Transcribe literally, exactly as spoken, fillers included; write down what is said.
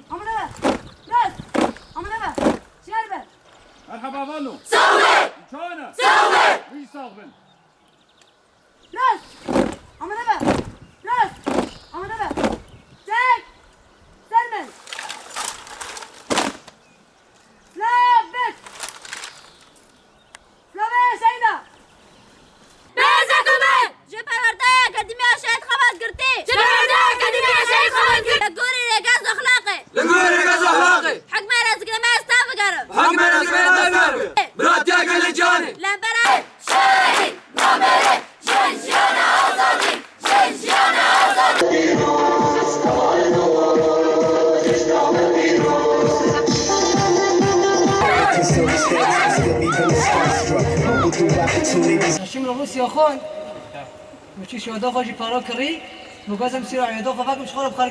Amade be. Rast. Amade be. Şer be. Merhaba vano. Sağ ol. Çana. Sağ ol. Wî sağ bin. Rast. Amade be. Rast. Amade be. Çek. Sermel. Silav bik. Silavê Şehîda. Bêzek Omer! Ji perwerdeya Akademiya Şehîd Xebat Girtî! Ji perwerdeya Akademiya Şehîd Xebat Girtî! Li gorî rêgez exlaqê! Li gorî rêgez exlaqê! Hikmê rêzgirê me esta bigerim! Hikmê rêzgirê me esta bigerim! Biratiya gelê canê! Lemberê Şehîd! Namere! Jin jiyana azadî! Jin jiyana azadî! Şim li Rûsya xwe, û çi şoda xwe jî para kirî, û gazem sîra êdo xwe vekim ji xwe re bi xwe re